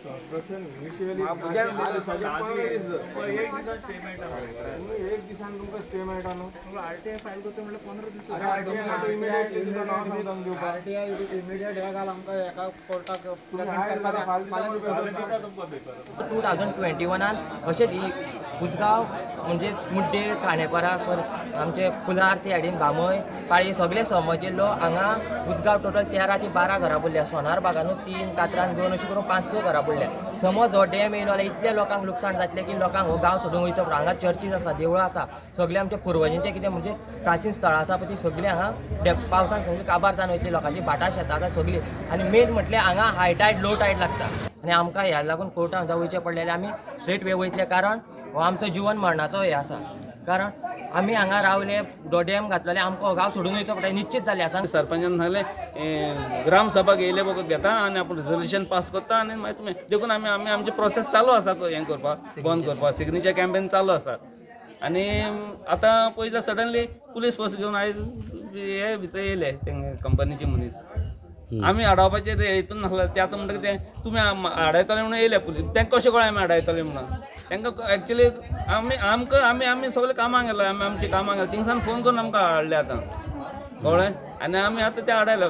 Construction initially एक दिसान तुमकां स्टे मेळटा न्हू. आरटीआय फायल करता म्हणल्यार 15 दीस. इमिडिएटली तुका नांव सांगता दिवपाक. आरटीआय इमिडिएट हे घाल आमकां एका कोर्टाक. 2021 अशेंच उजगांव म्हणजे मुड्डे खांडेपारा सर आमचे कुलार ते सायडीन भामय पाळी सगळे समज येयल्लो. हांगा उजगांव टोटल 13 ते 12 घरां पडल्या. सोनार बागानूच 3, कात्रान 2 अशें करून 5-6 घरां पडल्या. समज हो डॅम येयलो जाल्यार इतल्या लोकांक लुकसाण जातलें की लोकांक हो गांव सोडून वयचो पडटा. हांगा चर्चीस आसा, देवळां आसा, सगळे आमच्या पुर्वजांचे कितें म्हणजे प्राचीन स्थळां आसा पळय ती सगळीं हांगा पावसान सगळीं काबार जावन वयतली. लोकांची भाटां शेतां आसा सगळीं. आनी मेन म्हटल्यार हांगा हाय टायड लो टायड लागता आनी आमकां ह्या लागून कोर्टान वयचें पडलें. आमी स्ट्रेट वे वयतले कारण हो आमचो जिवन मरणाचो हे आसा. कारण आमी हांगा रावले डॅम घातलेले आमकां हो गांव सोडून वयचो पडटा निश्चित जाल्लें आसा. सरपंचान सांगलें ग्रामसभा घेयले बगर घेता आनी आपूण रेजोल्युशन पास करता आनी मागीर तुमी देखून आमी आमी आमचे प्रोसेस चालू आसा हें करपाक बंद करपाक सिग्नेचर कॅम्पेन चालू आसा. आनी आतां पळयता सडनली पुलीस फोर्स घेवन आयज हे भितर येयले कंपनीचे मनीस. आमी आडावपाचे हितून नासले ते आतां म्हणटा ते तुमी आडायतले म्हणून येयले पुलीस. तांकां कशें कळ्ळें आमी आडायतले म्हणून? तांकां एक्चुली आमी आमकां आमी आमी सगळे कामाक गेले, आमी आमच्या कामाक गेले थिंगसान फोन करून आमकां हाडले आतां कळ्ळें. आनी आमी आतां ते आडायले.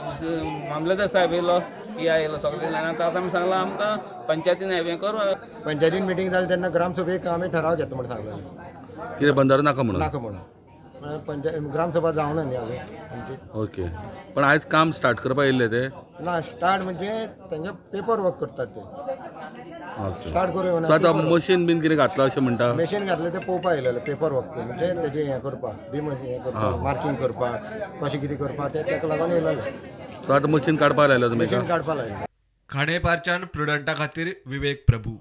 मामलेदार साहेब येयलो, पी I येयलो, सगळे. आनी आतां आमी सांगलां आमकां पंचायतीन हें कर. पंचायतीन मिटींग जाली तेन्ना ग्रामसभेक आमी ठराव घेता म्हणून सांगलें कितें बंधारो नाका म्हणून. नाका म्हणून पंचायत ग्रामसभा जावना न्ही अजून आमची. ओके, पण आयज काम स्टार्ट करपाक येयल्ले ते? ना, स्टार्ट म्हणजे तेंचे पेपर वर्क करतात ते. स्टार्ट करूं. आतां मशीन बीन कितें घातलां अशें म्हणटा? मशीन घातलें तें पळोवपाक येयलेलें पेपर वर्क म्हणजे तेजें हें करपाक बी हें करपाक मार्कींग करपाक कशें कितें करपाक तें तेका लागून येयलेलें. सो आतां मशीन काडपाक लायलें तुमी? मशीन काडपाक लायलें. खांडेपारच्यान प्रुडंटा खातीर विवेक प्रभू.